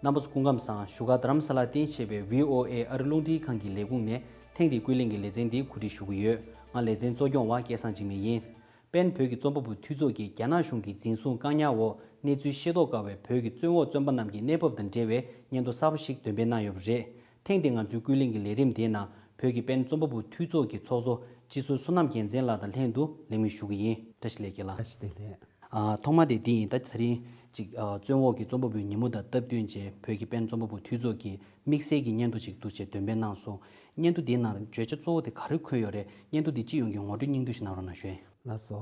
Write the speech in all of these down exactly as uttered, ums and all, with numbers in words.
རྣམ་པ་ཚོ་སྐུ་ཁམས་བཟང་། བཞུགས་སྒར་རྡ་རམ་ས་ལར་རྟེན་བྱས་པའི་བྷི་ཨོ་ཨེ་ཨ་རི་རླུང་འཕྲིན་ཁང་གི་ལས་ཁུངས་ནས་ཐེངས་འདིའི་ཀུན་གླེང་གི་ལེ་ཚན་འདི་གོ་སྒྲིག་ཞུ་གི་ཡོད། ང་ལེ་ཚན་གཙོ་སྐྱོང་བ་སྐལ་བཟང་འཇིགས་མེད་ཡིན། སྤེན་བོད་ཀྱི་རྩོམ་པ་པོ་འཐུས་ཚོགས་ཀྱིས་རྒྱ་ནག་གཞུང་གིས་འཛིན་བཟུང་བཀག་ཉར་འོག་གནས་ཚུལ་ཤེས་རྟོགས་དཀའ་བའི་བོད་ཀྱི་བཙོན་འོག་བཙོན་པ་རྣམས་ཀྱི་གནས་བབ་དང་འབྲེལ་བའི་སྙན་ཐོ་གསར་པ་ཞིག་འདོན་སྤེལ་གནང་ཡོད་པ་རེད། ཐེངས་འདིའི་ང་ཚོའི་ཀུན་གླེང་གི་ལས་རིམ་དེའི་ནང་བོད་ཀྱི་སྤེན་རྩོམ་པ་པོ་འཐུས་ཚོགས་ཀྱི་ཚོགས་གཙོ་སྤྱི་ཟུར་བསོད་ནམས་རྒྱལ་མཚན་ལགས་དང་ལྷན་དུ་གླེང་མོལ་ཞུ་གི་ཡིན། བཀྲ་ཤིས་བདེ་ལེགས་རྒན་ལགས། བཀྲ་ཤིས་བདེ་ལེགས། ཨ། ཐོག་མ་དེ་འདི་ཡིན། ད་དེ་རིང་ཅིག་ཨ། བཙོན་འོག་གི་རྩོམ་པ་པོའི་ཉིན་མོ་དང་སྟབས་བསྟུན་བྱས་བོད་ཀྱི་སྤེན་རྩོམ་པ་པོ་འཐུས་ཚོགས་ཀྱིས་དམིགས་བསལ་གྱི་སྙན་ཐོ་ཅིག་འདུག་ཅེས་འདོན་སྤེལ་གནང་སོང་། སྙན་ཐོ་འདིའི་ནང་བརྗོད་བྱ་གཙོ་བོ་དེ་ག་རེ་འཁོད་ཡོད་རེད། སྙན་ཐོ་འདི་སྤྱི་ཡོངས་ཀྱི་ངོ་སྤྲོད་སྙིང་བསྡུས་ཤིག་གནང་རོགས་གནང་ཞུ་ཡིན། ལགས་སོ།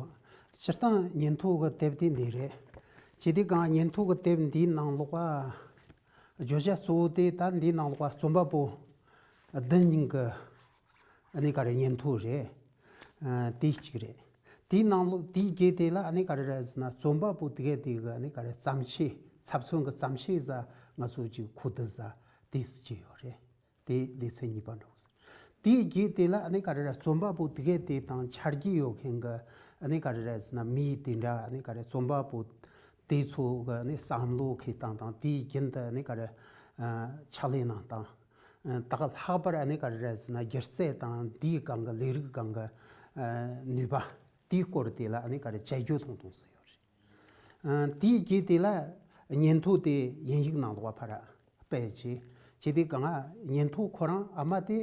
སྤྱིར་བཏང་སྙན་ཐོ་གི་དེབ་དེ་འདི་རེད། ཇི་སྟེ་གང་སྙན་ཐོ་གི་དེབ་འདིའི་ནང་ལོགས་ཨ། བརྗོད་བྱ་གཙོ་བོ་དེ་ད་འདིའི་ནང་ལོགས་ཨ་རྩོམ་པ་པོ་བདུན་གྱི་ཨ་ནི་ག་རེ་སྙན་ཐོ་རེད། ཨ། དེ་གཅིག་རེད། དེའི་ནང་ལོགས་དེའི་རྗེས་དེ་ལ་ཨ་ནི་ག་རེ་རེད་ཟེར་ན་རྩོམ་པ་པོ་དེ་གའི་དེ་གི་ཨ་ནི་ག་རེ་བརྩམས་ཆོས་ཚབ་མཚོན་གྱི་བརྩམས་ཆོས་ཟ་ང་ཚོ་ཅིག་ཁུ་བསྡུ་ཟ་དེ་སུ་ཅིག་ཡོད་རེད། དེ་ལེ་ཚན་གཉིས་པ་འགྲོ་གི་ཟེར། དེའི་རྗེས་དེ་ལ་ཨ་ནི་ག་རེ་རེད། རྩོམ་པ་པོ་དེ་གའི་དེ་དང་ཆ་རྒྱུས་ཡོད་མཁན་གྱི་ཨ་ནི་ག་རེ་རེད་ཟེར་ན་མི་དེ་འདྲ་ཨ་ནི་ག་རེ་རྩོམ་པ་པོ་དེ་ཚོ་གི་ཨ་ནི་བསམ་བློ་འཁྱེར་སྟངས་དང་དེའི་རྒྱུན་དུ་ཨ་ནི་ག་རེ་ཨ་ཕྱག་ལས་གནང་སྟངས། ད་ག་ལྷག་པར་ཨ་ནི་ག་རེ་རེད་ཟེར་ན་སྒྱུ་རྩལ་དང་དེའི་སྒང་གི་ལས་རིགས་སྒང་གི་ཨ་ནུས་པ་དེའི་སྐོར་དེ་ལ་ཨ་ནི་ག་རེ་དཔྱད་བརྗོད་ཐུང་ཐུང་ཟེར་ཡོད་རེད། ཨ། དེའི་རྗེས་དེ་ལ་སྙན་ཐོ་དེ་དབྱིན་ཡིག་ནང་ལོགས་ཕར་སྤེལ་བྱས། བྱས་དེ་གང་ང་སྙན་ཐོ་ཁོ་རང་ཨ་མ་དེ་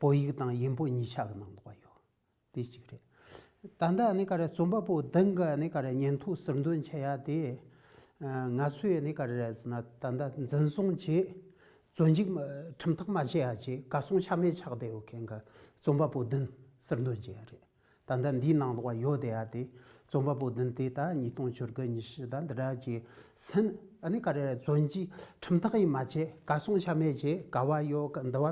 བོད་ཡིག་དང་དབྱིན་པོ་གཉིས་ཆ་གི་ནང་ལོགས་ཡོད། དེ་གཅིག་རེད། ད་ལྟ་ཨ་ནི་ག་རེ་རྩོམ་པ་པོ་བདུན་གྱི་ཨ་ནི་ག་རེ་སྙན་ཐོ་ཟུར་འདོན་བྱེད་ཡ་དེ། ཨ། ང་ཚོས་ཨ་ནི་ག་རེ་རེད་ཟེར་ན་ད་ལྟ་འཛིན་བཟུང་བྱས། བཙོན་འཇུག་ཁྲིམས་ཐག་མ་བཅད་ཡ་བྱས་གར་སོང་ཆ་མེད་ཆགས་བསྡད་ཡོད་མཁན་གྱི་རྩོམ་པ་པོ་བདུན་ཟུར་འདོན་བྱེད་ཡ་རེད། ད་ལྟ་འདིའི་ནང་ལོགས་ཡོད་བསྡད་ཡ་དེ་རྩོམ་པ་པོ་བདུན་དེ་ད་ཉིས་སྟོང་བཅུ་དགུ་ཉི་ཤུ་ད་འདི་འདྲ་གི་སུན་ཨ་ནི་ག་རེ་རེད། བཙོན་འཇུག་ཁྲིམས་ཐག་ཡིན་མ་བཅད་གར་སོང་ཆ་མེད་བྱས་ག་བ་ཡོད་ག་འདི་བ་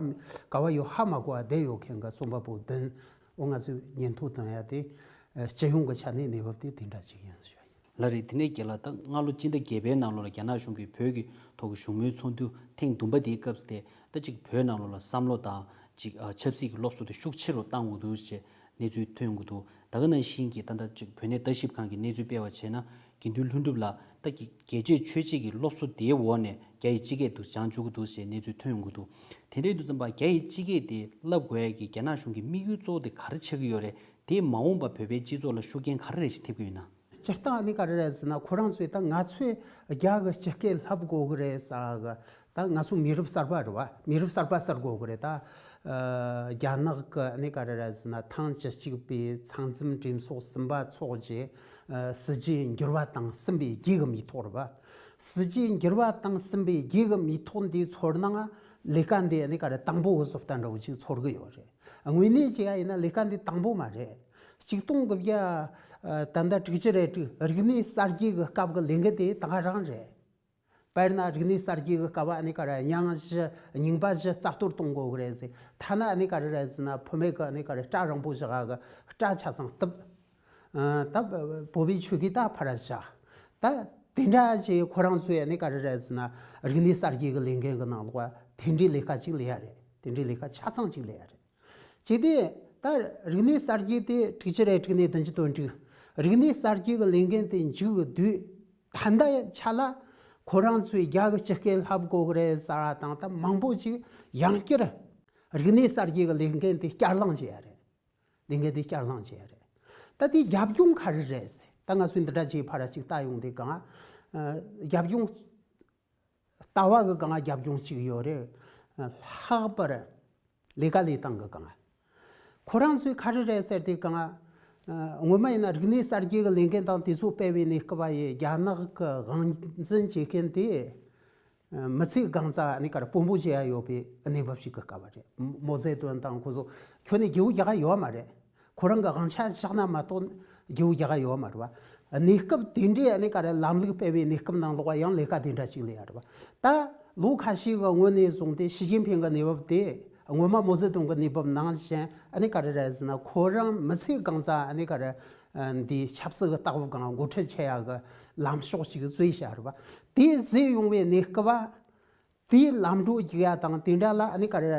ག་བ་ཡོད་ཧ་མ་གོ་བ་བསྡད་ཡོད་མཁན་གྱི་རྩོམ་པ་པོ་བདུན། འོ། ང་ཚོས་སྙན་ཐོ་བཏོན་ཡ་དེ་སྤྱི་ཡོངས་ཀྱི་ཆ་ནས་གནས་བབ་དེ་དེ་འདྲ་ཅིག་ཡིན་ཞུ་ཡ་ཡིན། ལགས་རེད། དེ་ནས་རྒན་ལགས། ད་སྔ་ལོ་སྤྱི་ཟླ་བརྒྱད་པའི་ནང་ལོགས་ལ་རྒྱ་ནག་གཞུང་གིས་བོད་ཀྱི་ཐོག་གི་བཞུགས་མོལ་ཚོགས་འདུ་ཐེངས་བདུན་པ་དེའི་སྐབས་སུ་དེ་ད་ཅིག་བོད་ནང་ལོགས་ལ་བསམ་བློ་དང་ཅིག་ཨ། ཆབ་སྲིད་ཀྱི་སློབ་གསོ་དེ་ཤུགས་ཆེ་རུ་བཏང་དགོས་འདུག་ཅེས་གནས་ཚུལ་ཐོན་ཡོང་གི་འདུག་ད་ག་ནང་བཞིན་གྱི་ད་ལྟ་ཅིག་བོད་གནས་ལྟ་ཞིབ་ཁང་གིས་གནས་ཚུལ་སྤེལ་བ་བྱས་ན། དགེ་འདུན་ལྷུན་གྲུབ་ལགས་ད་གི་རྒྱལ་གཅེས་ཆོས་གཅེས་ཀྱི་སློབ་གསོ་དེའི་འོག་ནས་རྒྱ་ཡི་སྤྱི་སྐད་དུ་སྦྱང་བཅུག་གི་འདུག་ཅེས་གནས་ཚུལ་ཐོན་ཡོང་གི་འདུག་དེ་འདྲ་ཡིན་དུས་ཙམ་པ་རྒྱ་ཡི་སྤྱི་སྐད་དེ་བསླབ་དགོས་ཡ་གི་རྒྱ་ནག་གཞུང་གི་དམིགས་ཡུལ་གཙོ་བོ་དེ་ག་རེ་ཆགས་ཀྱི་ཡོད་རེད། དེས་མ་འོངས་པ་བོད་པའི་སྤྱི་ཚོགས་ལ་ཤུགས་རྐྱེན་ག་རེ་རེ་ཞིག་ཐེབས་ཀྱི་ཡོད་ན། སྤྱིར་བཏང་ནི་ག་རེ་རེད་ཟེར་ན། ཁོ་རང་ཚོས་ད་ང་ཚོས་རྒྱ་གི་སྤྱི་སྐད་བསླབ་དགོས་གི་རེད་ཟེར་གི། ད་ང་ཚོ་མི་རབས་གསར་པ་རེད་བ། མི་རབས་གསར་པ་ཟེར་དགོས་གི་རེད་ད། ཨ། རྒྱ་ནག་གི་ནི་ག་རེ་རེད་ཟེར་ན། ཐེངས་བཅུ་གཅིག་པའི་ཚང་འཛོམས་གྲོས་ཚོགས་གསུམ་པ་འཚོགས་རྗེས། ཨ། སྲིད་ཇུས་འགྱུར་བ་བཏང་ཟིན་པའི་རྗེས་གི་མི་ཐོག་རེད་བ། སྲིད་ཇུས་འགྱུར་བ་བཏང་ཟིན་པའི་རྗེས་གི་མི་ཐོག་འདིའི་ཚོར་སྣང་ལས་ཀ་འདི་ནི་ག་རེ་དང་པོ་གི་བཟོ་ལྟ་འདྲ་བོ་ཅིག་ཚོར་གི་ཡོད་རེད། དངོས་གནས་བྱས་ཡ་ཡིན་ན་ལས་ཀ་འདི་དང་པོ་མ་རེད། ཆིག་སྟོང་དགུ་བརྒྱ་ད་ལྟ་དྲུག་ཅུ་རེ་དྲུག་རིག་གནས་གསར་བརྗེ་གི་སྐབས་ཀྱི་ལས་འགན་དེ་ད་ག་རང་རེད། དཔེར་ན་རིག་གནས་གསར་བརྗེ་གི་སྐབས་ཨ་ནི་ག་རེ། རྙིང་ཞེན་རྙིང་པ་ཞེན་རྩ་གཏོར་གཏོང་དགོས་གི་རེད་ཟེར། ཐ་ན་ཨ་ནི་ག་རེ་རེད་ཟེར་ན། བུད་མེད་ཀྱི་ཨ་ནི་ག་རེ་སྐྲ་རིང་པོ་བཞག་གི་སྐྲ་ཆ་ཚང་གཏུབ། ཨ། ད་བོད་པའི་ཆོས་གོས་ད་ཕར་བཞག་ད་དེ་འདྲ་ཅིག་ཁོ་རང་ཚོས་ཨ་ནི་ག་རེ་རེད་ཟེར་ན། རིག་གནས་གསར་བརྗེ་གི་ལས་འགན་གི་ནང་ལོགས་དེ་འདྲའི་ལས་ཀ་ཅིག་ལས་ཡ་རེད། དེ་འདྲའི་ལས་ཀ་ཆ་ཚང་ཅིག་ལས་ཡ་རེད། བྱས་ཏེ་ད་རིག་གནས་གསར་བརྗེ་དེ་དྲུག་ཅུ་རེ་དྲུག་ནས་བདུན་ཅུ་དོན་དྲུག་རིག་གནས་གསར་བརྗེ་གི་ལས་འགན་དེ་མཇུག་བསྡུས། ད་ལྟ་ཆ་ལ་ཁོ་རང་ཚོས་རྒྱ་གི་སྤྱི་སྐད་བསླབ་དགོས་གི་རེད་ཟེར་བ་དང་། ད་མང་པོ་ཅིག་ཡང་བསྐྱར་རིག་གནས་གསར་བརྗེ་གི་ལས་འགན་དེ་བསྐྱར་ལངས་བྱེད་ཡ་རེད། ལས་འགན་དེ་བསྐྱར་ལངས་བྱེད་ཡ་རེད། ད་དེའི་རྒྱབ་ལྗོངས་ག་རེ་རེད་ཟེར། ད་ང་ཚོས་འདི་འདྲ་ཅིག་ཕར་ཅིག་ལྟ་ཡོང་དུས་གང་། ཨ། རྒྱབ་ལྗོངས། ལྟ་བ་གི་སྒང་རྒྱབ་ལྗོངས་གཅིག་ཡོད་རེད། ལྷག་པར་ལས་ཀ་ལས་སྟངས་གི་སྒང་། ཁོ་རང་ཚོས་ག་རེ་རེད་ཟེར་དུས་སྒང་། ཨ། སྔོན་མ་ཡིན་ན་རིག་གནས་གསར་བརྗེ་གི་ལས་འགན་དང་དེ་ཚོ་སྤེལ་བའི་གནས་སྐབས་ཡི་རྒྱ་ནག་གི་དབང་འཛིན་བྱེད་མཁན་དེ། ཨ། མི་ཚེ་གང་ཙམ་ཨ་ནི་ག་རེ་དཔོན་པོ་བྱེད་ཡ་ཡོད་པའི་གནས་བབ་ཞིག་གི་སྐབས་རེད། མའོ་ཙེ་ཏུང་དང་ཁོ་ཚོ་ཁྱོན་ནས་རྒྱལ་པོ་རྒྱག་ག་ཡོད་མ་རེད། ཁོ་རང་གི་དབང་ཆ་བཞག་ན་མ་གཏོགས་རྒྱལ་པོ་རྒྱག་ག་ཡོད་མ་རེད་བ། གནས་སྐབས་དེ་འདྲའི་ཨ་ནི་ག་རེ་ལམ་ལུགས་སྤེལ་བའི་གནས་སྐབས་ནང་ལོགས་ཡང་ལས་ཀ་དེ་འདྲ་ཞིག་ལས་ཡ་རེད་བ། ད་ལོ་ཁ་ཤས་ཀྱི་སྔོན་ནས་བཟུང་སྟེ་ཞི་ཅིན་ཕིང་གི་གནས་བབ་དེ་སྔོན་མ་མའོ་ཙེ་ཏུང་གི་གནས་བབ་ནང་བཞིན་ཨ་ནི་ག་རེ་རེད་ཟེར་ན། ཁོ་རང་མི་ཚེ་གང་ཙམ་ཨ་ནི་ག་རེ་འདི་ཆབ་སྲིད་ཀྱི་ལྟ་བབ་སྒང་འགོ་ཁྲིད་བྱེད་ཡ་གི་ལམ་ཕྱོགས་ཤིག་བཟོས་བཞག་རེད་བ། དེ་བཟོས་ཡོང་བའི་གནས་སྐབས་བ། དེའི་ལམ་འགྲོ་རྒྱུག་ཡ་དང་དེ་འདྲ་ལ་ཨ་ནི་ག་རེ།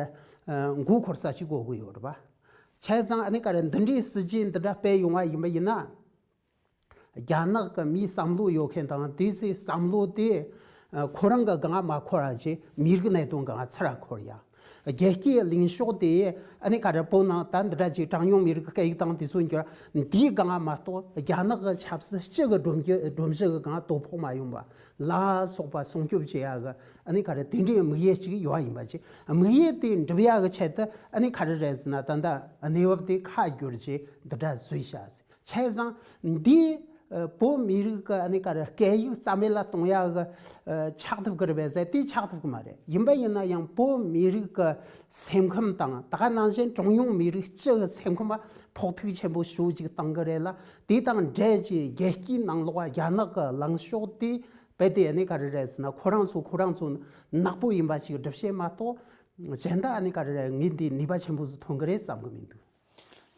ཨ། མགོ་འཁོར་ས་ཞིག་དགོས་ཀྱི་ཡོད་རེད་པ། བྱས་ཙང་ཨ་ནི་ག་རེ་འདི་འདྲའི་སྲིད་ཇུས་འདི་འདྲ་སྤེལ་ཡོང་བ་ཡིན་པ་ཡིན་ན། རྒྱ་ནག་གི་མིའི་བསམ་བློ་ཡོད་མཁན་དང་དེ་ཚོའི་བསམ་བློ་དེ། ཁོ་རང་གི་སྒང་མ་འཁོར་བ་ཅིག་མི་རིགས་གནད་དོན་སྒང་ཚུར་འཁོར་ཡ། རྒྱལ་སྤྱིའི་ལངས་ཕྱོགས་དེ་ཨ་ནི་ག་རེ་བོད་ནང་ད་འདི་འདྲ་ཅིག་གྲངས་ཉུང་མི་རིགས་སྐད་ཡིག་དང་དེ་ཚོ་འགྱུར་འདིའི་སྒང་མ་གཏོགས་རྒྱ་ནག་གི་ཆབ་སྲིད་སྤྱི་གི་སྒྲོམ་གཞི་སྒྲོམ་གཞི་གི་སྒང་དོ་ཕོག་མ་ཡོང་བ་ལ་སོགས་པ་སྲུང་སྐྱོབ་བྱེད་ཡ་གི་ཨ་ནི་ག་རེ་དེ་འདྲའི་དམིགས་ཡུལ་ཅིག་ཡོད་ཡིན་པ་ཅིག་དམིགས་ཡུལ་དེ་འགྲུབ་ཡ་གི་ཆེད་དུ་ཨ་ནི་ག་རེ་རེད་ཟེར་ན་ད་ལྟ་གནས་བབ་དེ་ཁ་བསྒྱུར་བྱས་འདི་འདྲ་བཟོས་བཞག་ཟེར། བྱས་ཙང་འདི་ཨ་བོད་མི་རིགས་ཀྱི་ཨ་ནི་ག་རེ་སྐད་ཡིག་རྩ་མེད་ལ་གཏོང་ཡ་གི་ཨ་ཆགས་ཐུབ་ཀྱི་རེད་པས་ཟེར་དེ་ཆགས་ཐུབ་ཀྱི་མ་རེད། ཡིན་པ་ཡིན་ན་ཡང་བོད་མི་རིགས་ཀྱི་སེམས་ཁམས་དང་ད་ག་ནང་བཞིན་གྲངས་ཉུང་མི་རིགས་སྤྱི་གི་སེམས་ཁམས་ལ་ཕོག་ཐུག་ཆེན་པོ་ཞེ་པོ་ཅིག་བཏང་གི་རེད་ལ། དེ་དང་འབྲེལ་གྱི་རྒྱལ་སྤྱིའི་ནང་ལོགས་རྒྱ་ནག་གི་ལངས་ཕྱོགས་དེ་རྦད་དེ་ཨ་ནི་ག་རེ་རེད་ཟེར་ན་ཁོ་རང་ཚོ་ཁོ་རང་ཚོ་ནག་པོ་ཡིན་པ་ཞིག་སྒྲུབ་བྱེད་མ་གཏོགས་གཞན་དག་ཨ་ནི་ག་རེ་རེད་ངས་འདི་ནུས་པ་ཆེན་པོ་ཟིག་ཐོན་གི་རེད་བསམ་གི་མི་འདུག་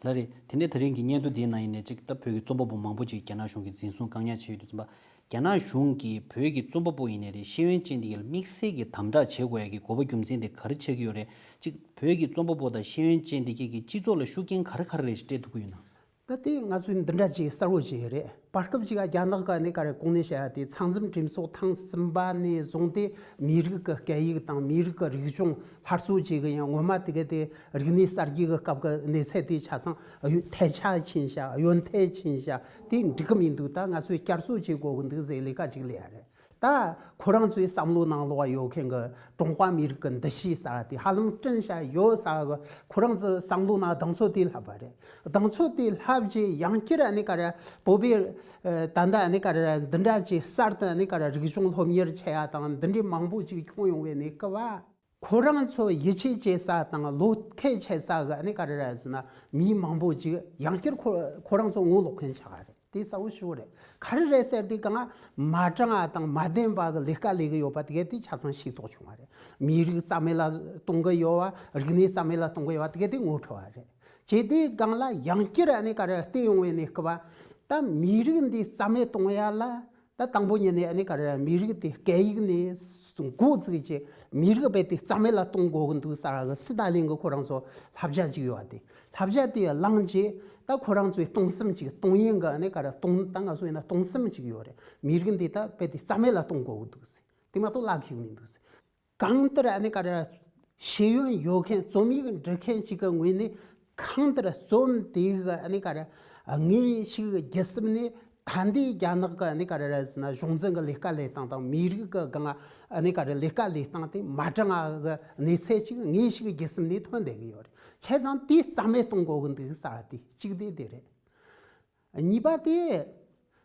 ལགས་རེད། དེ་ནས་དེ་རིང་གི་སྙན་ཐོ་འདིའི་ནང་ཡིན་ནའི་གཅིག་ད་བོད་ཀྱི་རྩོམ་པ་པོ་མང་པོ་ཅིག་རྒྱ་ནག་གཞུང་གིས་འཛིན་བཟུང་བཀག་ཉར་བྱས་ཡོད་དུས་ཙམ་པ། རྒྱ་ནག་གཞུང་གིས་བོད་ཀྱི་རྩོམ་པ་པོ་ཡིན་ནའི་རེད་ཤེས་ཡོན་ཅན་དེ་གའི་དམིགས་བསལ་གྱི་དམ་དྲག་བྱེད་དགོས་ཡ་གི་དགོས་པ་རྒྱུ་མཚན་དེ་ག་རེ་ཆགས་ཀྱི་ཡོད་རེད། གཅིག་བོད་ཀྱི་རྩོམ་པ་པོ་དང་ཤེས་ཡོན་ཅན་དེ་གའི་གི་སྤྱི་ཚོགས་ལ་ཤུགས་རྐྱེན་ག་རེ་ག་རེ་རེད་ཅིག་སྤྲད་ཐུབ་ཀྱི་ཡོད་ན། ད་དེ་ང་ཚོས་འདི་འདྲ་ཅིག་གསལ་བོ་ཅིག་རེད། བར་སྐབས་ཅིག་རྒྱ་ནག་གི་ཨ་ནི་ག་རེ་གོང་ནས་བཤད་ཡ་དེ་ཚང་འཛོམས་གྲོས་ཚོགས་ཐེངས་གསུམ་པ་ནས་བཟུང་སྟེ་མི་རིགས་ཀྱི་སྐད་ཡིག་དང་མི་རིགས་ཀྱི་རིག་གཞུང་སླར་གསོ་བྱེད་གི་ཡང་ངོ་མ་དེ་ག་དེ་རིག་གནས་གསར་བརྗེ་གི་སྐབས་ཀྱི་གནས་ཚད་དེ་ཆ་ཚང་ཐལ་ཆ་ཕྱིན་ཤག་གཡོན་ཐལ་ཕྱིན་ཤག་དེ་འགྲིག་གི་མི་འདུག་ད་ང་ཚོས་བསྐྱར་གསོ་བྱེད་དགོས་གི་འདུག་ཟེར་ལས་ཀ་ཅིག་ལས་ཡ་རེད། ད་ཁོ་རང་ཚོའི་བསམ་བློ་ནང་ལོགས་ཡོད་མཁན་གྱི་ཀྲུང་ཧྭ་མི་རིགས་ཀྱི་འདུ་ཤེས་ཟེར་བ་དེ་ཧ་ལམ་བསྐྲུན་བྱ་ཡོད་ཟེར་བ་གི་ཁོ་རང་ཚོའི་བསམ་བློ་ནང་གདེང་ཚོད་དེ་ལྷབ་པ་རེད། གདེང་ཚོད་དེ་ལྷབ་རྗེས་ཡང་བསྐྱར་ཨ་ནི་ག་རེ་བོད་པའི་ཨ་ད་ལྟ་ཨ་ནི་ག་རེ་འདི་འདྲ་ཅིག་གསར་དུ་ཨ་ནི་ག་རེ་རིག་གཞུང་སློབ་གཉེར་བྱེད་ཡ་དང་འདི་འདྲའི་མང་པོ་ཅིག་བྱུང་ཡོང་བའི་གནས་སྐབས་བ། ཁོ་རང་ཚོ་ཡིད་ཆེས་བྱེད་ས་དང་བློ་ཁེལ་བྱེད་ས་གི་ཨ་ནི་ག་རེ་རེད་ཟེར་ན་མི་མང་པོ་ཅིག་ཡང་བསྐྱར་ཁོ་ཁོ་རང་ཚོ་ངོ་ལོག་མཁན་ཆགས་པ་རེད། དེ་གསལ་བོ་ཞེ་པོ་རེད། ག་རེ་རེད་ཟེར་དུས་གང་མ་དྲང་བ་དང་མ་བདེན་པ་གི་ལས་ཀ་ལས་གི་ཡོད་པ་དེ་ག་དེ་ཆ་ཚང་ཤེས་རྟོགས་བྱུང་བ་རེད། མི་རིགས་རྩ་མེད་ལ་གཏོང་གི་ཡོད་བ། རིག་གནས་རྩ་མེད་ལ་གཏོང་གི་ཡོད་བ་དེ་ག་དེ་ངོ་འཕྲོད་པ་རེད། བྱས་དུས་གང་ལ་ཡང་བསྐྱར་ཨ་ནི་ག་རེ་བལྟས་ཡོང་བའི་གནས་སྐབས་བ། ད་མི་རིགས་འདི་རྩ་མེད་གཏོང་ཡ་ལ་ད་དང་པོ་ཉིད་ནས་ཨ་ནི་ག་རེ་མི་རིགས་དེ་སྐད་ཡིག་ནས་འགོ་བཙུགས་རྗེས་མི་རིགས་རྦད་དེ་རྩ་མེད་ལ་གཏོང་དགོས་གི་འདུག་ཟེར་གི་སི་ཏཱ་ལིན་གི་ཁོ་རང་ཚོ་བསླབ་བྱ་ཅིག་ཡོད་པ་དེ། བསླབ་བྱ་དེ་བླངས་རྗེས་ད་ཁོ་རང་ཚོའི་གཏོང་སེམས་ཅིག་གཏོང་ཡིན་གི་ཨ་ནི་ག་རེ་གཏོང་ད་ང་ཚོ་ཡིན་ན་གཏོང་སེམས་ཅིག་ཡོད་རེད། མི་རིགས་འདི་ད་རྦད་དེ་རྩ་མེད་ལ་གཏོང་དགོས་གི་འདུག་ཟེར། དེ་མ་གཏོགས་ལབ་ཁེགས་མི་འདུག་ཟེར། གང་ལྟར་ཨ་ནི་ག་རེ་ཤེས་ཡོན་ཡོད་མཁན་རྩོམ་ཡིག་འབྲི་མཁན་ཅིག་གི་ངོས་ནས་གང་ལྟར་རྩོམ་དེ་གི་ཨ་ནི་ག་རེ་ངེས་ཤིག་རྒྱུ་སེམས་ནས་ད་འདི་རྒྱ་ནག་གི་ཨ་ནི་ག་རེ་རེད་ཟེར་ན་གཞུང་འཛིན་གི་ལས་ཀ་ལས་སྟངས་དང་མི་རིགས་གི་སྒང་ཨ་ནི་ག་རེ་ལས་ཀ་ལས་སྟངས་དེ་མ་དྲང་བ་གི་གནས་ཚད་ཅིག་ངེས་ཤིག་རྒྱུ་སེམས་ནས་ཐོན་བསྡད་གི་ཡོད་རེད། བྱས་ཙང་དེ་རྩ་མེད་གཏོང་དགོས་གི་འདུག་ཟེར་བ་དེ་གཅིག་དེ་དེ་རེད། གཉིས་པ་དེ།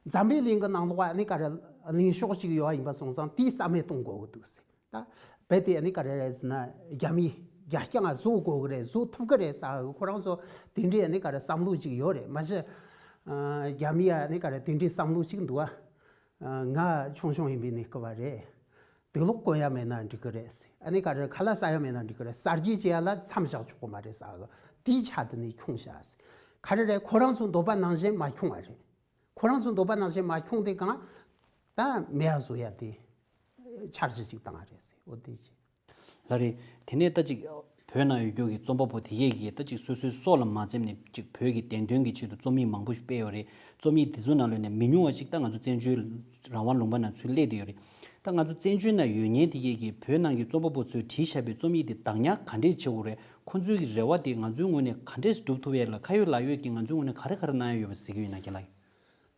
འཛམ་བུའི་གླིང་གི་ནང་ལོགས་ཨ་ནི་ག་རེ་ལངས་ཕྱོགས་ཅིག་ཡོད་པ་ཡིན་པ་སོང་ཙང་དེའི་རྩ་མེད་གཏོང་དགོས་ཀྱི་འདུག་ཟེར། ད་རྦད་དེ་ཨ་ནི་ག་རེ་རེད་ཟེར་ན་རྒྱ་མིས་རྒྱ་རྐྱང་ང་བཟོ་དགོས་ཀྱི་རེད། བཟོ་ཐུབ་ཀྱི་རེད་ཟེར་གི་ཁོ་རང་ཚོ་དེ་འདྲའི་ཨ་ནི་ག་རེ་བསམ་བློ་ཅིག་ཡོད་རེད། མ་གཞི་ཨ་རྒྱ་མིའི་ཨ་ནི་ག་རེ་དེ་འདྲའི་བསམ་བློ་ཅིག་འདུག་ཨ། ང་ཆུང་ཆུང་ཡིན་པའི་གནས་སྐབས་རེད། དུག་ལོག་གོན་ཡ་མེད་ན་འགྲིག་གི་རེད་ཟེར། ཨ་ནི་ག་རེ་ཁ་ལག་ཟ་ཡ་མེད་ན་འགྲིག་གི་རེད། གསར་བརྗེ་བྱེད་ཡ་ལ་མཚམས་བཞག་ཆོག་གི་མ་རེད་ཟེར་གི་དེའི་ཆ་དེ་ནས་ཁྱོངས་བཞག་ཟེར། ག་རེ་རེད། ཁོ་རང་ཚོ་འདོད་པ་ནང་བཞིན་མ་ཁྱོངས་པ་རེད། ཁོ་རང་ཚོ་འདོད་པ་ནང་བཞིན་མ་ཁྱོངས་དེ་གང་ད་མེད་ཡ་བཟོ་ཡ་དེ་འཆར་གཞི་ཅིག་བཏང་བ་རེད་ཟེར། འོ་དེ་ཅི། ལགས་རེད། དེ་ནས་ད་ཅིག་བོད་ནང་ཡོད་རྒྱུ་གི་རྩོམ་པ་པོ་དེ་གས་ཀྱིས་ད་ཅིག་སོ་སོའི་སྲོག་ལ་མ་འཛེམས་ནས་ཅིག་བོད་ཀྱི་བདེན་དོན་གྱི་ཆེད་དུ་རྩོམ་ཡིག་མང་པོ་ཞིག་སྤེལ་ཡོད་རེད། རྩོམ་ཡིག་དེ་ཚོའི་ནང་ལོགས་ནས་མི་ཉུང་བ་ཞིག་ད་ང་ཚོ་བཙན་བྱོལ་རང་དབང་ལུང་པ་ནང་ཚུར་སླེབས་བསྡད་ཡོད་རེད། ད་ང་ཚོ་བཙན་བྱོལ་ནང་ཡོད་མཁན་དེ་གས་ཀྱིས་བོད་ནང་གི་རྩོམ་པ་པོ་ཚོས་བྲིས་བཞག་པའི་རྩོམ་ཡིག་དེ་བདག་ཉར་ག་འདྲས་བྱེད་དགོས་རེད། ཁོ་ཚོའི་གི་རེ་བ་དེ་ང་ཚོའི་ངོས་ནས་ག་འདྲས་སྒྲུབ་ཐུབ་ཡས་ལ་ཁ་ཡོད་ལག་ཡོད་ཀྱིས་ང་ཚོའི་ངོས་ནས་ག་རེ་ག་རེ་གནང་ཡ་ཡོད་པ་གཟིགས་ཀྱི་ཡོད་ན་རྒན་ལགས།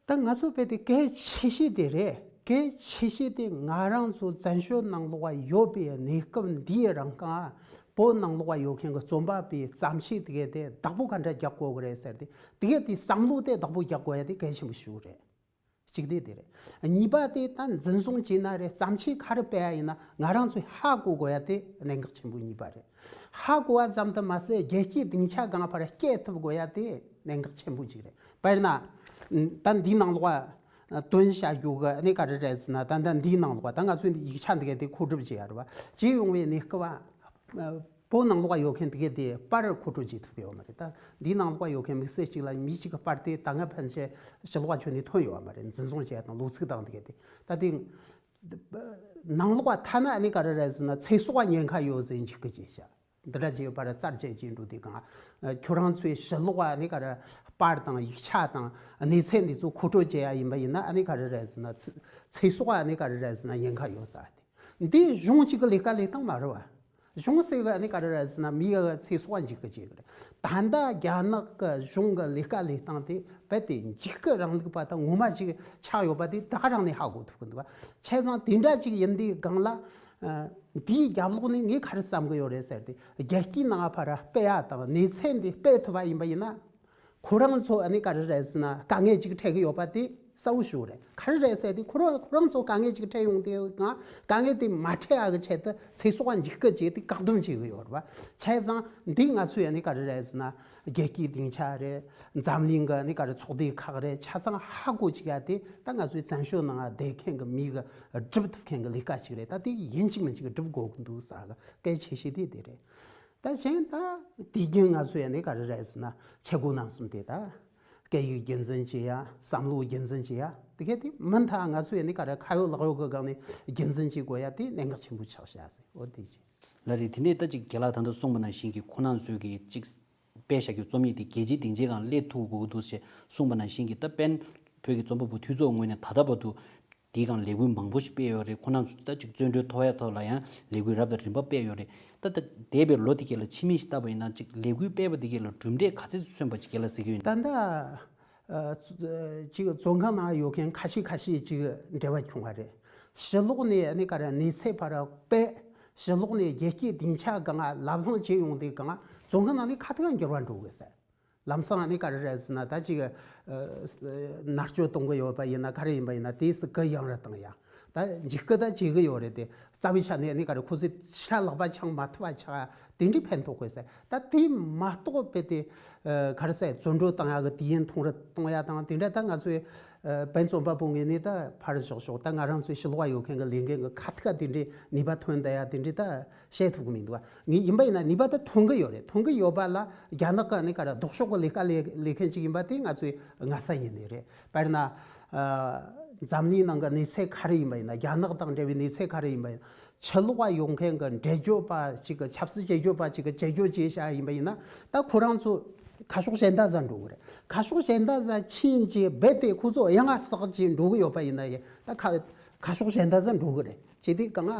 ད་ང་ཚོ་དཔེ་དེ་གལ་ཆེ་ཤོས་དེ་རེད། གལ་ཆེ་ཤོས་དེ་ང་རང་ཚོ་བཙན་བྱོལ་ནང་ལོགས་ཡོད་པའི་གནས་སྐབས་འདིའི་རིང་གང་བོད་ནང་ལོགས་ཡོད་མཁན་གྱི་རྩོམ་པ་པོའི་བརྩམས་ཆོས་དེ་གས་དེ་བདག་པོ་ག་འདྲ་རྒྱག་དགོས་ཀྱི་རེད་ཟེར་ཏེ་དེ་གས་དེ་བསམ་བློ་དེ་བདག་པོ་རྒྱག་དགོས་ཡ་དེ་གལ་ཆེན་པོ་ཞིག་རེད། གཅིག་དེ་དེ་རེད། གཉིས་པ་དེ་ད་འཛིན་བཟུང་བྱས་ན་རེད། བརྩམས་ཆོས་ག་རེ་སྤེལ་ཡ་ཡིན་ན་ང་རང་ཚོས་ཧ་གོ་དགོས་ཡ་དེ་གནད་འགག་ཆེན་པོ་གཉིས་པ་རེད། ཧ་གོ་བ་ཙམ་དུ་མ་ཟད་རྒྱལ་སྤྱིའི་སྡིངས་ཆ་སྒང་བར་སྐྱེལ་ཐུབ་དགོས་ཡ་དེ་གནད་འགག་ཆེན་པོ་གཅིག་རེད། དཔེར་ན། ད་འདིའི་ནང་ལོགས་ཨ། དོན་བྱ་རྒྱུ་གི་གནས་ག་རེ་རེད་ཟེར་ན་ད་ལྟ་འདིའི་ནང་ལོགས་ད་ང་ཚོའི་འདི་ཡིག་ཆ་འདི་གས་དེ་མཁོ་སྒྲུབ་བྱེད་ཡ་རེད་བ། བྱེད་ཡོང་བའི་གནས་སྐབས་ཨ། བོད་ནང་ལོགས་ཡོད་མཁན་དེ་གས་དེ་པར་མཁོ་སྤྲོད་བྱེད་ཐུབ་ཀྱི་ཡོད་མ་རེད། ད་འདིའི་ནང་ལོགས་ཡོད་མཁན་དམིགས་བསལ་གཅིག་ལ་མི་གཅིག་གི་པར་དེ་ད་སྔ་ཕན་ཆད་ཕྱི་ལོགས་ཁྱོན་ནས་ཐོན་ཡོད་མ་རེད། འཛིན་བཟུང་བྱས་དང་ལོ་ཚིགས་དང་དེ་གས་དེ་ད་དེ་ནང་ལོགས་ཐ་ན་ཨ་ནི་ག་རེ་རེད་ཟེར་ན་ཚེ་སྲོག་ཉེན་ཁ་ཡོད་ཟེར་འཇིགས་སྐུལ་བྱས་ཤག་འདི་འདྲ་བྱས་ཡོད་པར་རྩར་བཅད་ཀྱིན་འགྲོ་དུས་གང་ཁྱོད་རང་ཚོའི་ཕྱི་ལོགས་ཨ་ནི་ག་རེ་པར་དང་ཡིག་ཆ་དང་གནས་ཚུལ་འདི་ཚོ་མཁོ་སྤྲོད་བྱེད་ཡ་ཡིན་པ་ཡིན་ན་ཨ་ནི་ག་རེ་རེད་ཟེར་ན་ཚེ་སྲོག་ཨ་ནི་ག་རེ་རེད་ཟེར་ན་ཉེན་ཁ་ཡོད་ཟེར་ཏེ། འདི་གཞུང་གཅིག་གི་ལས་ཀ་ལས་སྟངས་མ་རེད་བ། གཞུང་ཟེར་གི་ཨ་ནི་ག་རེ་རེད་ཟེར་ན་མི་གི་ཚེ་སྲོག་འཇིག་གི་བྱེད་གི་རེད། ད་ལྟ་རྒྱ་ནག་གི་གཞུང་གི་ལས་ཀ་ལས་སྟངས་དེ་རྦད་དེ་འཇིགས་སྐུལ་རིང་ལུགས་པ་དང་ངོ་མ་ཅིག་ཆགས་ཡོད་པ་དེ་ད་ག་རང་ནས་ཧ་གོ་ཐུབ་གི་འདུག་བ། བྱས་ཙང་དེ་འདྲ་ཅིག་ཡིན་དུས་སྒང་ལ། ཨ། འདིའི་རྒྱབ་ལོགས་ནས་ངས་ག་རེ་བསམ་གི་ཡོད་རེད་ཟེར་ཏེ་རྒྱལ་སྤྱིའི་ནང་ཕར་སྤེལ་ཡ་དང་གནས་ཚད་འདི་སྤེལ་ཐུབ་པ་ཡིན་པ་ཡིན་ན། ཁོ་རང་ཚོ་ཨ་ནི་ག་རེ་རེད་ཟེར་ན་དཀའ་ངལ་ཅིག་འཕྲད་གི་ཡོད་པ་དེ་གསལ་བོ་ཞིག་རེད། ག་རེ་རེད་ཟེར་དུས་ཁོ་རང་ཁོ་རང་ཚོ་དཀའ་ངལ་ཅིག་འཕྲད་ཡོང་དུས་ང་དཀའ་ངལ་དེ་མ་འཕྲད་ཡག་གི་ཆེད་དུ་ཚེ་སྲོག་འཇིགས་སྐུལ་བྱས་ཏེ་བཀག་སྡོམ་བྱེད་གི་ཡོད་རེད་བ། བྱས་ཙང་འདི་ང་ཚོས་ཨ་ནི་ག་རེ་རེད་ཟེར་ན་རྒྱལ་སྤྱིའི་སྡིངས་ཆ་རེད། འཛམ་གླིང་གི་ཨ་ནི་ག་རེ་ཚོགས་སྡེ་ཁག་རེད། ཆ་ཚང་ཧ་གོ་ཅིག་ཡ་དེ་ད་ང་ཚོའི་བཙན་བྱོལ་ནང་བསྡད་མཁན་གི་མི་གི་སྒྲུབ་ཐུབ་མཁན་གི་ལས་ཀ་ཞིག་རེད། ད་དེ་ཡིན་གཅིག་མིན་གཅིག་སྒྲུབ་དགོས་གི་འདུག་ཟེར་གི་གལ་ཆེ་ཤོས་དེ་དེ་རེད། ད་གཞན་ད་དུས་རྒྱུན་ང་ཚོ་ཡ་ནི་ག་རེ་རེད་ཟེར་ན་ཆས་གོས་རྣམ་གསུམ་དེ་ད་སྐད་ཡིག་རྒྱུན་འཛིན་བྱེད་ཡ་བསམ་བློ་རྒྱུན་འཛིན་བྱེད་ཡ་དེ་གས་དེ་མུ་མཐུད་ང་ཚོ་ཡ་ནི་ག་རེ་ཁ་ཡོད་ལག་ཡོད་གི་སྒང་ནས་རྒྱུན་འཛིན་བྱེད་དགོས་ཡ་དེ་གནད་འགག་ཆེན་པོ་ཆགས་བཞག་ཟེར། འོ་དེ་བྱས། ལགས་རེད། དེ་ནས་ད་ཅིག་རྒན་ལགས་ད་ལྟ་གསུངས་པ་ནང་བཞིན་གྱི་ཁོ་རང་ཚོས་ཀྱི་ཅིག་སྤེལ་བཞག་རྒྱུ་རྩོམ་ཡིག་དེ་རྒྱལ་སྤྱིའི་སྡིངས་ཆའི་སྒང་སླེབས་ཐུབ་དགོས་འདུག་ཅེས་གསུངས་པ་ནང་བཞིན་གྱི་ད་དཔལ་བོད་ཀྱི་རྩོམ་པ་པོ་འཐུས་ཚོགས་ངོས་ནས་ད་ལྟ་བར་དུ། དེའི་སྒང་ལས་འགུལ་མང་པོ་ཞིག་སྤེལ་ཡོད་རེད། ཁོ་རང་ཚོ་ད་ཅིག་བཙོན་གྲོལ་ཐོབ་ཡ་ཐོག་ལ་ཡང་ལས་འགུལ་རབ་དང་རིམ་པ་སྤེལ་ཡོད་རེད། ད་ད་འདས་པའི་ལོ་དེ་གས་ལ་ཕྱི་མིག་ཞིག་བལྟས་པ་ཡིན་ན་ཅིག་ལས་འགུལ་སྤེལ་བ་དེ་གས་ལ་གྲུབ་འབྲས་ག་ཚོད་ཅིག་ཐོན་པ་ཅིག་རྒན་ལགས་གཟིགས་ཀྱི་ཡོད་ན། ད་ལྟ་ཨ་ཅིག་བཙོན་ཁང་ནང་ཡོད་མཁན་ཁ་ཤས་ཁ་ཤས་ཅིག་འབྲེལ་བ་བྱུང་བ་རེད། ཕྱི་ལོགས་ནས་ཨ་ནི་ག་རེ་གནས་ཚད་ཕར་སྤེལ། ཕྱི་ལོགས་ནས་རྒྱལ་སྤྱིའི་སྡིངས་ཆ་སྒང་ལབ་གླེང་བྱེད་ཡོང་དུས་སྒང་བཙོན་ཁང་ནང་ནས་ཁ་ཐུག་འགྱུར་བ་འགྲོ་གི་ཟེར། ལམ་སང་ཨ་ནི་ག་རེ་རེད་ཟེར་ན་ད་ཅིག་ཨ་མནར་གཅོད་གཏོང་གི་ཡོད་པ་ཡིན་ན་ག་རེ་ཡིན་པ་ཡིན་ན་དེས་སུ་གུ་ཡངས་རུ་བཏང་ཡ། ད་འཇིགས་སྐུལ་ད་བྱེད་གི་ཡོད་རེད་དེ། རྩ་བའི་ཆ་ནས་ཨ་ནི་ག་རེ་ཁོ་ཚོས་ཕྱིར་ལག་པ་འཆང་མ་ཐུབ་པ་ཆགས་དེ་འདྲའི་ཕན་ཐོགས་དགོས་ཟེར། ད་དེ་མ་གཏོགས་རྦད་དེ་ཨ་ག་རེ་ཟེར་བཙོན་གྲོལ་བཏང་ཡ་གི་དུས་ཡུན་ཐུང་རུ་གཏོང་ཡ་དང་དེ་འདྲ་ད་ང་ཚོའི་ཨ་དཔལ་རྩོམ་པ་པོ་ངོས་ནས་ད་ཕར་ཞོག་ཞོག་ད་ང་རང་ཚོའི་ཕྱི་ལོགས་ཡོད་མཁན་གི་ལས་འགན་གི་ཁ་ཐུག་དེ་འདྲའི་ནུས་པ་ཐོན་བསྡད་ཡ་དེ་འདྲའི་ད། བཤད་ཐུབ་ཀྱི་མི་འདུག་བ། ངས་ཡིན་པ་ཡིན་ན་ནུས་པ་དེ་ཐོན་གྱི་ཡོད་རེད། ཐོན་གྱི་ཡོད་པ་ལ་རྒྱ་ནག་གི་ནི་ག་རེ་ལྡོག་ཕྱོགས་ཀྱི་ལས་ཀ་ལས་ལས་མཁན་ཅིག་ཡིན་པ་དེ་ང་ཚོའི་སྔ་ས་ཡིན་ནི་རེད། དཔེར་ན། ཨ། འཛམ་གླིང་ནང་གི་གནས་ཚད་ག་རེ་ཡིན་པ་ཡིན་ན། རྒྱ་ནག་དང་འབྲེལ་བའི་གནས་ཚད་ག་རེ་ཡིན་པ་ཡིན་ན། ཕྱི་ལོགས་ལ་ཡོང་མཁན་གྱི་འགྲེལ་བརྗོད་པ་ཅིག་གི་ཆབ་སྲིད་འགྲེལ་བརྗོད་པ་ཅིག་གི་འགྲེལ་བརྗོད་བྱས་བཞག་ཡིན་པ་ཡིན་ན། ད་ཁོ་རང་ཚོ་ཁ་ཕྱོགས་གཞན་དག་ཟ་འགྲོ་གི་རེད། ཁ་ཕྱོགས་གཞན་དག་ཟ་ཕྱིན་རྗེས་རྦད་དེ་ཁོ་ཚོ་ཡང་ང་བསགས་ཀྱི་འགྲོ་གི་ཡོད་པ་ཡིན་ན་ཡང་ད་ཁ་ཁ་ཕྱོགས་གཞན་དག་ཟ་འགྲོ་གི་རེད། བྱས་དུས་གང་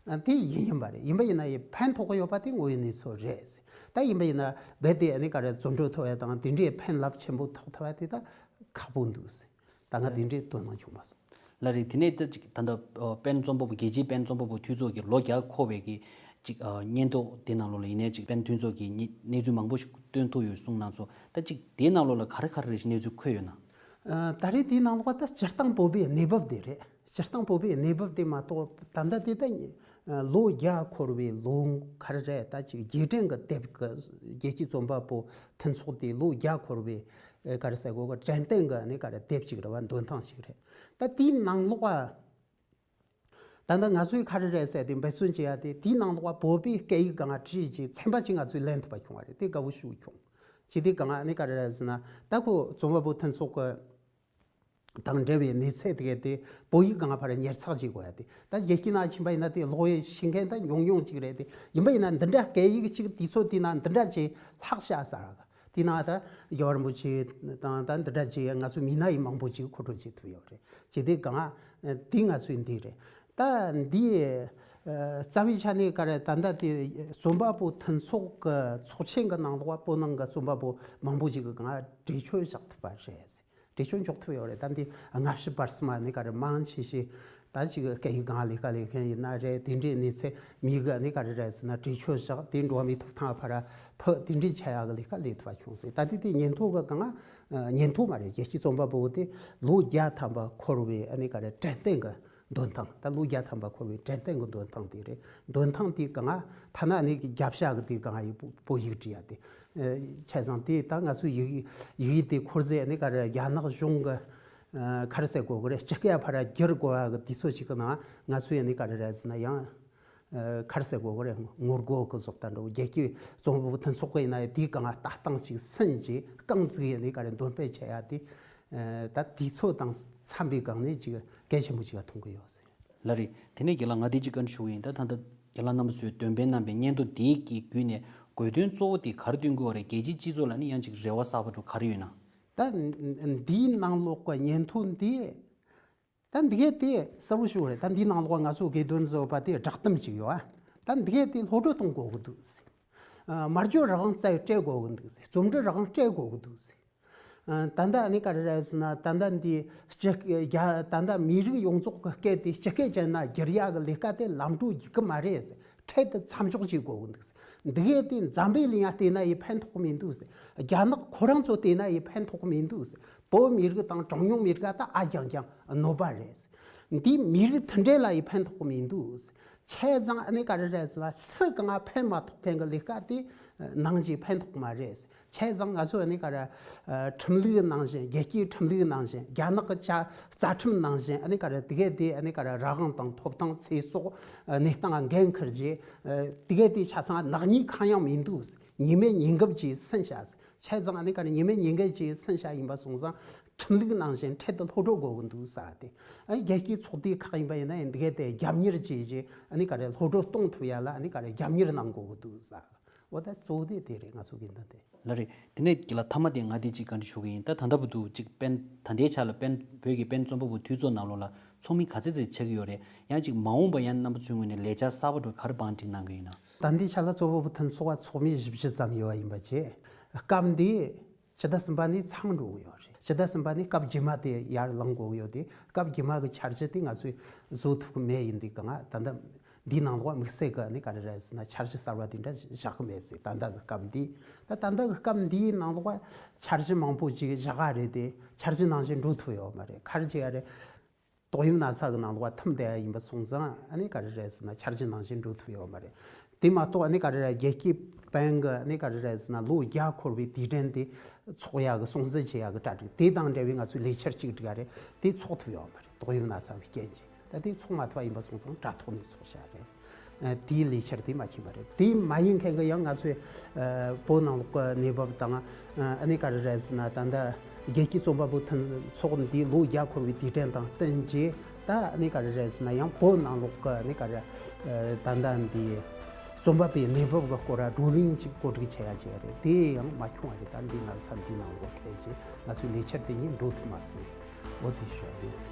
ང་དེ་ཡིན་ཡིན་པ་རེད། ཡིན་པ་ཡིན་ན་ཡི་ཕན་ཐོགས་ཀྱི་ཡོད་པ་དེ་དངོས་ཡོད་གནས་ཚུལ་རེད། ད་ཡིན་པ་ཡིན་ན་རྦད་དེ་ཨ་ནི་ག་རེ་བཙོན་གྲོལ་ཐོབ་ཡ་དང་དེ་འདྲའི་ཕན་རླབས་ཆེན་པོ་ཐོགས་ཐུབ་པ་དེ་ད་ཁག་པོ་འདུག་ཟེར། ད་ང་དེ་འདྲའི་དོ་སྣང་བྱུང་མ་སོང་། ལགས་རེད། དེ་ནས་ད་ཅིག་ད་ལྟ་ཨ་དཔལ་རྩོམ་པ་པོ་རྒྱལ་སྤྱིའི་དཔལ་རྩོམ་པ་པོ་འཐུས་ཚོགས་ཀྱི་ལོ་བརྒྱ་འཁོར་བའི་གི་ཅིག་ཨ་སྙན་ཐོ་དེ་ནང་ལོགས་ལ་ཡིན་ནའི་ཅིག་དཔལ་འཐུས་ཚོགས་ཀྱི་གནས་གནས་ཚུལ་མང་པོ་ཞིག་བཏོན་ཐུབ་ཡོད་གསུངས་གནང་སོང་། ད་ཅིག་དེའི་ནང་ལོགས་ལ་ག་རེ་ག་རེ་རེ་ཞིག་གནས་ཚུལ་འཁོད་ཡོད་ན། ཨ་ད་རེས་དེའི་ནང་ལོགས་ད་སྤྱིར་བཏང་བོད་པའི་གནས་བབ་དེ་རེད། སྤྱིར་བཏང་བོད་པའི་གནས་བབ་དེ་མ་གཏོགས་ད་ལྟ་དེ་ད་ལོ་བརྒྱ་འཁོར་བའི་ལོ་ག་རེ་རེད། ད་ཅིག་རྗེས་དྲན་གྱི་དེབ་ཀྱི་རྒྱལ་སྤྱིའི་རྩོམ་པ་པོ་མཐུན་ཚོགས་དེ་ལོ་བརྒྱ་འཁོར་བའི་ག་རེ་ཟེར་དགོས་གི་དྲན་རྟེན་གྱི་ནི་ག་རེ་དེབ་ཅིག་རེད་བ། འདོན་ཐེངས་ཤིག་རེད། ད་དེའི་ནང་ལོགས་ད་ད་ལྟ་ང་ཚོས་ག་རེ་རེད་ཟེར་དེ་འབད་བརྩོན་བྱེད་ཡ་དེ་དེའི་ནང་ལོགས་བོད་པའི་སྐད་ཡིག་སྒང་བྲིས་ཀྱི་ཚན་པ་ཅིག་ང་ཚོས་ལེན་ཐུབ་པ་བྱུང་བ་རེད། དེ་དགའ་བོ་ཞིག་བྱུང་། ཅི་དེ་གང་ནི་ག་རེ་རེད་ཟེར་ན་ད་ཁོ་རྩོམ་པ་པོ་མཐུན་ཚོགས་ཀྱི་དང་འབྲེལ་བའི་གནས་ཚད་དེ་གས་དེ་བོད་ཡིག་སྒང་ཕར་ཉར་ཚགས་བྱེད་དགོས་ཡ་དེ། ད་རྒྱལ་སྤྱི་ནང་ཕྱིན་པ་ཡིན་ན་དེ་ཀློག་ཡས་ཤེས་མཁན་ད་ཉུང་ཉུང་ཅིག་རེད་དེ། ཡིན་པ་ཡིན་ན་འདི་འདྲ་སྐད་ཡིག་ཅིག་དུས་ཚོད་དེ་ན་འདི་འདྲ་ཅིག་ལྷག་བཞག་ས་ར་དེ་ན་ད་རྒྱལ་བ་རིན་པོ་ཆེ་དང་ད་འདི་འདྲ་ཅིག་ང་ཚོ་མི་སྣ་ཡི་མང་པོ་ཅིག་མཁོ་སྤྲོད་བྱེད་ཐུབ་ཡོད་རེད། ཅི་དེ་གང་དེ་ང་ཚོའི་འདི་རེད། ད་འདི་རྩ་བའི་ཆ་ནས་ག་རེ་ད་ལྟ་དེ་རྩོམ་པ་པོ་མཐུན་ཚོགས་ཀྱི་ཚོགས་ཆེན་གྱི་ནང་ལོགས་བོད་ནང་གི་རྩོམ་པ་པོ་མང་པོ་ཅིག་གི་གང་འགྲེལ་བརྗོད་བཞག་ཐུབ་པ་རེད། འགྲེལ་བརྗོད་འཇོག་ཐུབ་ཡོད་རེད། ད་འདི་སྔ་ཕྱི་བར་གསུམ་ནས་ག་རེ་མང་ཆེ་ཤོས་ད་ཅིག་སྐད་ཡིག་སྒང་ལས་ཀ་ལས་མཁན་ཡིན་ན་རེད། དེ་འདྲའི་གནས་ཚད་མི་གི་ནི་ག་རེ་རེད་ཟེར་ན་འགྲེལ་བརྗོད་བཞག་དེ་འགྲོ་བ་མིའི་ཐོབ་ཐང་ཕར་ཕུད་དེ་འདྲའི་ཆ་ཡག་གི་ལས་ཀ་ལས་ཐུབ་པ་བྱུང་ཟེར། ད་དེ་དེ་སྙན་ཐོ་གི་གང་སྙན་ཐོ་མ་རེད། རྒྱལ་སྤྱིའི་རྩོམ་པ་པོ་དེ་ལོ་བརྒྱ་ཐམ་པ་འཁོར་བའི་ཨ་ནི་ག་རེ་དྲན་རྟེན་གྱི་འདོན་ཐེངས། ད་ལོ་བརྒྱ་ཐམ་པ་འཁོར་བའི་དྲན་རྟེན་གྱི་འདོན་ཐེངས་དེ་རེད། འདོན་ཐེངས་དེ་གང་ཐ་ན་ནི་རྒྱབ་ཤ་གི་དེ་གང་ཡི་བོད་ཡིག་བྲིས་ཡ་དེ། བྱས་ཙང་དེ་ད་ང་ཚོའི་ཡིག་ཡིག་དེ་འཁོར་ཟས་ནི་ག་རེ་རྒྱ་ནག་གཞུང་གི་ག་རེ་ཟེར་དགོས་གི་རེད། སྤྱི་སྐད་ཕར་བསྒྱུར་དགོས་ཡ་གི་དུས་ཚོད་ཅིག་གི་ནང་ང་ཚོས་ནི་ག་རེ་རེད་ཟེར་ན་ཡང་ག་རེ་ཟེར་དགོས་གི་རེད། ངོ་རྒོལ་གི་བཟོ་ལྟ་འགྲོ་རྒྱལ་སྤྱིའི་རྩོམ་པ་པོ་མཐུན་ཚོགས་གི་ཡིན་ན་ཡང་དེའི་སྒང་ལྟ་སྟངས་ཅིག་སུན་ཅིག་རྐང་བཙུགས་ཡ་ནི་ག་རེ་འདོན་སྤེལ་བྱས་ཡ་དེ། ད་དུས་ཚོད་དང་འཚམ་པའི་སྒང་ནས་ཅིག་གལ་ཆེན་པོ་ཅིག་མཐོང་གི་ཡོད་ཟེར། ལགས་རེད། དེ་ནས་རྒན་ལགས་ང་དེ་གཅིག་བཀའ་འདྲི་ཞུ་གི་ཡིན། ད་ད་ལྟ་རྒན་ལགས་རྣམ་པ་ཚོས་འདོན་སྤེལ་གནང་པའི་སྙན་ཐོ་འདིའི་གི་བརྒྱུད་ནས་དགོས་དོན་གཙོ་བོ་དེ་ག་རེ་སྟོན་དགོས་རེད། རྒྱལ་སྤྱིའི་སྤྱི་ཚོགས་ལ་ནི་ཡང་ཅིག་རེ་བ་གསར་པ་འདྲ་ག་རེ་ཡོད་ན། ད་འདིའི་ནང་ལོགས་ཀྱི་སྙན་ཐོ་འདི་ད་ ད་འདི་གས་དེ་གསལ་པོ་ཞིག་རེད། ད་འདིའི་ནང་ལོགས་ང་ཚོ་དགེ་འདུན་ཚོ་པ་དེ་བསྒྲགས་གཏམ་ཅིག་ཡོད་ཨ། ད་འདི་གས་དེ་སློབ་གྲྭ་གཏོང་དགོས་ཀྱི་འདུག་ཟེར། ཨ། སྨྲ་བརྗོད་རང་དབང་རྩ་བའི་སྤྲད་དགོས་ཀྱི་འདུག་ཟེར། རྩོམ་འབྲི་རང་དབང་སྤྲད་དགོས་ཀྱི་འདུག་ཟེར། ཨ། ད་ལྟ་ཨ་ནི་ག་རེ་རེད་ཟེར་ན། ད་ལྟ་འདི་སྤྱི་རྒྱ་ད་ལྟ་མི་རིགས་ཡོངས་རྫོགས་ཀྱི་སྐད་དེ་སྤྱི་སྐད་ཅན་ན་བསྒྱུར་ཡག་གི་ལས་ཀ་དེ་ལམ་འགྲོ་འགྲིག་གི་མ་རེད་ཟེར། འཕྲལ་དུ་མཚམས་འཇོག་བྱེད་དགོས་ཀྱི་འདུག་ཟེར། འདི་གས་དེ་འཛམ་བུའི་གླིང་ཡ་བལྟས་ན་ཡི་ཕན་ཐོགས་མི་འདུག་ཟེར། རྒྱ་ནག་ཁོ་རང་ཚོ་བལྟས་ན་ཡི་ཕན་ཐོགས་མི་འདུག་ཟེར། བོད་མི་རིགས་དང་གྲངས་ཉུང་མི་རིགས་ད་ཨ་རྐྱང་རྐྱང་གནོད་པ་རེད། འདི་མི་རིགས་མཐུན་སྒྲིལ་ལ་ཡི་ཕན་ཐོགས་མི་འདུག། བྱས་ཙང་ཨ་ནི་ག་རེ་རེད་ཟེར་ན། སུ་གང་ང་ཕན་མ་ཐོགས་མཁན་གྱི་ལས་ཀ་དེ་ནང་བཞིན་ཕན་ཐོགས་མ་རེད། བྱས་ཙང་ང་ཚོས་ཨ་ནི་ག་རེ་ཁྲིམས་ལུགས་ནང་བཞིན། རྒྱལ་སྤྱིའི་ཁྲིམས་ལུགས་ནང་བཞིན། རྒྱ་ནག་གི་བཅའ་རྩ་ཁྲིམས་ནང་བཞིན། ཨ་ནི་ག་རེ་དེ་གས་དེ་ཨ་ནི་ག་རེ་རང་དབང་དང་ཐོབ་ཐང་ཚེ་སྲོག་གནས་སྟངས་འགན་འཁུར་རྗེས། དེ་གས་དེ་ཆ་ཚང་ནག་ཉེས་གང་ཡང་མི་འདུག། ཉེས་མེད་ཉེས་འགེལ་གྱིས་ཟིན་བྱ། བྱས་ཙང་ཨ་ནི་ག་རེ་ཉེས་མེད་ཉེས་འགེལ་གྱིས་ཟིན་བྱ་ཡིན་པ་སོང་ཙང་། ཁྲིམས་ལུགས་ནང་བཞིན་འཕྲལ་དུ་སློབ་གྲྭ་དགོས་ཀྱི་འདུག་ཟེར་ཏེ། ཨ་ནི་རྒྱལ་སྤྱིའི་ཚོགས་སྡེ་ཁག་ཡིན་པ་ཡིན་ན་ཡང་འདི་གས་དེ་རྒྱབ་གཉེར་བྱས་རྗེས་ཨ་ནི་ག་རེ་སློབ་གྲྭ་གཏོང་ཐུབ་ཡ་ལ་ཨ་ནི་ག་རེ་རྒྱབ་གཉེར་གནང་དགོས་ཀྱི་འདུག་ཟེར། འོ་ད་གཙོ་བོ་དེ་དེ་རེད། ང་ཚོ་གི་འདི་དེ། ལགས་རེད། དེ་ནས་ཀྱི་ལ་མཐའ་མ་དེ་ང་དེ་གཅིག་བཀའ་འདྲི་ཞུ་གི་ཡིན། ད་ད་ལྟ་བར་དུ་གཅིག་པེན་ད་ལྟའི་ཆ་ལ་པེན་བོད་ཀྱི་པེན་རྩོམ་པ་པོ་འཐུས་ཚོགས་ནང་ལོགས་ལ་ཚོགས་མི་ག་ཚོད་ཙམ་ཆགས་ཀྱི་ཡོད་རེད། ཡང་གཅིག་མ་འོངས་པ་ཡང་རྣམ་པ་ཚོའི་ངོས་ནས་ལས་འཆར་གསར་པ་འགྲོ་ག་རེ་བང་སྒྲིག་གནང་གི་ཡིན་ན། ད་ལྟའི་ཆ་ལ་རྩོམ་པ་པོ་འཐུས་ཚོགས་ཚོགས་མི་བཞི་བཅུ་ཙམ་ཡོད་པ་ཡིན་པ་བྱས། སྐབས་འདི་སྤྱི་ཟླ་གསུམ་པ་ནས་ཚང་འགྲོ་གི་ཡོད་རེད། སྤྱི་ཟླ་གསུམ་པ་ནས་སྐབས་རྗེས་མ་དེ་ཡར་ལངས་དགོས་ཀྱི་ཡོད་དེ། སྐབས་རྗེས་མ་གི་འཆར་གཞི་དེ་ང་ཚོས་བཟོ་ཐུབ་ཀྱི་མེད། ཡིན་དུས་གང་ང་ད་ལྟ་འདིའི་ནང་ལོགས་དམིགས་བསལ་གྱི་ཨ་ནི་ག་རེ་རེད་ཟེར་ན། འཆར་གཞི་གསར་བ་དེ་འདྲ་བཞག་གི་མེད་ཟེར། ད་ལྟ་གི་སྐབས་འདི། ད་ད་ལྟ་གི་སྐབས་འདིའི་ནང་ལོགས་འཆར་གཞི་མང་པོ་ཅིག་བཞག་ག་རེད་དེ། འཆར་གཞི་ནང་བཞིན་འགྲོ་ཐུབ་ཡོད་མ་རེད། ག་རེ་བྱེད་ཡ་རེད། ཏོག་དབྱིབས་ན་ཚ་གི་ནང་ལོགས་ཐིམ་བསྡད་ཡ་ཡིན་པ་སོང་ཙང་ཨ་ནི་ག་རེ་རེད་ཟེར་ན། འཆར་གཞི་ནང་བཞིན་འགྲོ་ཐུབ་ཡོད་མ་རེད། དེ་མ་གཏོགས་ཨ་ནི་ག་རེ་རེད། རྒྱལ་སྤྱིའི་པེན་གི་ཨ་ནི་ག་རེ་རེད་ཟེར་ན། ལོ་བརྒྱ་འཁོར་བའི་དུས་དྲན་དེ་འཚོགས་ཡ་གི་སྲུང་བརྩི་བྱེད་ཡ་གི་གྲ་སྒྲིག་དེ་དང་འབྲེལ་བའི་ང་ཚོའི་ལས་འཆར་གཅིག་སྒྲིག་ཡ་རེད། དེ་འཚོགས་ཐུབ་ཡོད་མ་རེད། ཏོག་དབྱིབས་ན་ཚ་གི་རྐྱེན་གྱིས། ད་དེ་འཚོགས་མ་ཐུབ་པ་ཡིན་པ་སོང་ཙང་དྲ་ཐོག་ནས་འཚོགས་བྱ་རེད། ཨ། དེའི་ལས་འཆར་དེ་མ་ཕྱིན་པ་རེད། དེ་མ་ཡིན་མཁན་གྱི་ཡང་ང་ཚོའི་ཨ་བོད་ནང་ལོགས་ཀྱི་གནས་བབ་དང་། ཨ་ནི་ག་རེ་རེད་ཟེར་ན། ད་ལྟ་རྒྱལ་སྤྱིའི་རྩོམ་པ་པོ་འཐུས་ཚོགས་འདིའི་ལོ་བརྒྱ་འཁོར་བའི་དུས་དྲན་དང་བསྟུན་བྱས། ད་ཨ་ནི་ག་རེ་རེད་ཟེར་ན། ཡང་བོད་ནང་ལོགས་ཀྱི་ཨ་ནི་ག་རེ་ཨ་ད་ལྟ་འདི་རྩོམ་པ་པོའི་གནས་བབ་ཀྱི་སྐོར་བགྲོ་གླེང་ཅིག་གོ་སྒྲིག་བྱེད་ཡ་ཅིག་རེད། དེ་ཡང་མ་བྱུང་བ་རེད། ད་འདི་ན་ཚ་འདི་ནང་ལོགས་ཕལ་ཆེར་ང་ཚོའི་ལས་འཆར་དེ་གཉིས་འགྲོ་ཐུབ་མ་སོང་ཟེར། འོ་དེ་ཞུ་ཡ་ཡིན།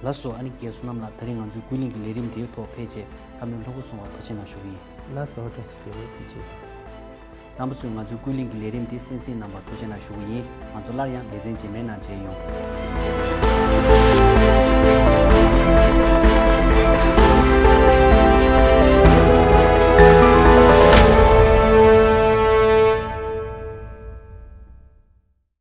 ལགས་སོ། ཨ་ནི་རྒན་བསོད་ནམས་ལགས། ད་རེས་ང་ཚོའི་ཀུན་གླེང་གི་ལས་རིམ་དེའི་ཐོག་ཕལ་ཆེར་བཀའ་མོལ་ལྷུག་པོ་གསུངས་པར་ཐུགས་རྗེ་གནང་ཞུ་གི་ཡིན། ལགས་སོ། བཀྲ་ཤིས་བདེ་ལེགས། ཐུགས་རྗེ་ཆེ། རྣམ་པ་ཚོས་ང་ཚོའི་ཀུན་གླེང་གི་ལས་རིམ་དེ་གསན་གཟིགས་གནང་བར་ཐུགས་རྗེ་གནང་ཞུ་གི་ཡིན། ང་ཚོ་སླར་ཡང་ལེ་ཚན་རྗེས་མའི་ནང་མཇལ་ཡོང་།